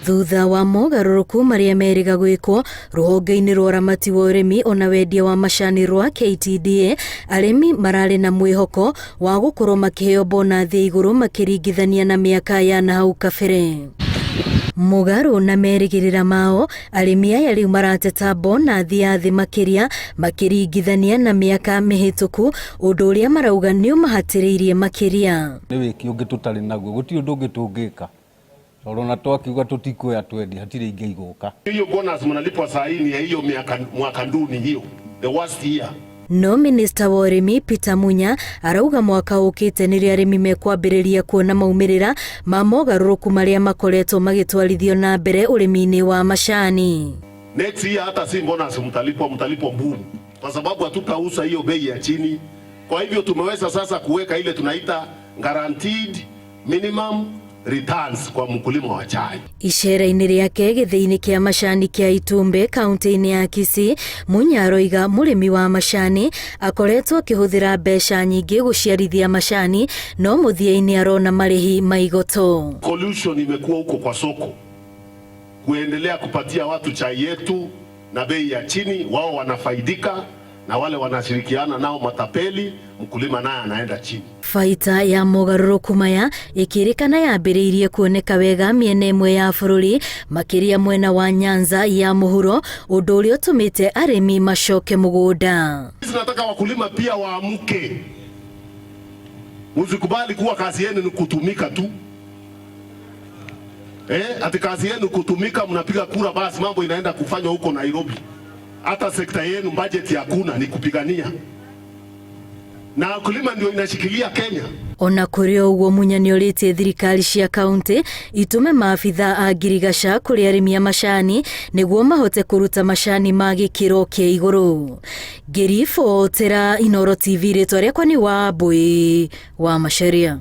Thutha wa mogarũrũku marĩa merĩga gwĩkwo rũhonge-inĩ rwa ũramati wa ũrĩmi ona wendia wa macani rwa KTDA, arĩmi mararĩ na mwĩhoko wa gũkorwo makĩheo bonathi ya igũrũ makĩringithania na mĩaka ya nahau kabere. Mũgarũ na merĩgĩrĩra mao, arĩmi aya rĩu marateta bonathi ya thĩ makĩria makĩringithania na mĩaka mĩhĩtũku, ũndũ ũrĩa marauga nĩ ũmahatĩrĩirie makĩria. Nĩ wĩki ũngĩ tũtarĩ naguo, gũtirĩ ũndũ ũngĩ tũngĩka tondũ ona twakiuga tũtikuoya twendie hatirĩ ingĩ igũka. Hiyo bonus mnalipwa saa hii ni ya hiyo miaka mwaka nduni hiyo the worst year. No minista wa ũrĩmi Peter Munya arauga mwaka ũkĩte nĩrĩo arĩmi mekwambĩrĩria kuona maumĩrĩra ma mogarũrũku marĩa makoretwo magĩtwarithio na mbere ũrĩmi-inĩ wa macani. Next year hata si bonus mtalipwa, mtalipwa mbumu kwa sababu hatutauza hiyo bei ya chini. Kwa hivyo tumeweza sasa kuweka ile tunaita guaranteed minimum returns kwa mkulima wa chai. Icera-inĩ rĩake gĩthĩi-inĩ kĩa macani kĩa Itumbe kaunti-inĩ ya Kisii, Munya aroiga mũrĩmi wa macani akoretwo akĩhũthĩra mbeca nyingĩ gũciarithia macani no mũthia-inĩ arona marĩhi ma igoto. Collusion imekuwa huko kwa soko kuendelea kupatia watu chai yetu na bei ya chini, wao wanafaidika na wale wanashirikiana nao matapeli, mkulima naye anaenda chini. Baita ya mogarũrũku maya ĩkĩrĩkana yambĩrĩirie kuoneka wega mĩena ĩmwe ya bũrũri makĩria mwena wa Nyanza ya mũhuro, ũndũ ũrĩa ũtũmĩte arĩmi macoke mũgũnda. Sisi nataka wakulima pia waamke, msikubali kuwa kazi yenu ni kutumika tu. Ati kazi yenu kutumika, mnapiga kura basi mambo inaenda kufanywa huko Nairobi. Hata sekta yenu budget hakuna, ni kupigania na wakulima ndio inashikilia Kenya. Ona kũrĩ o ũguo Munya nĩorĩtie thirikari cia kaunti itume maabitha a ngirigaca kũrĩ arĩmi a macani nĩguo mahote kũruta macani ma gĩkĩro kĩa igũrũ. Ngĩribotera Inooro TV, rĩtwa rĩakwa nĩ Wambui wa Macharia.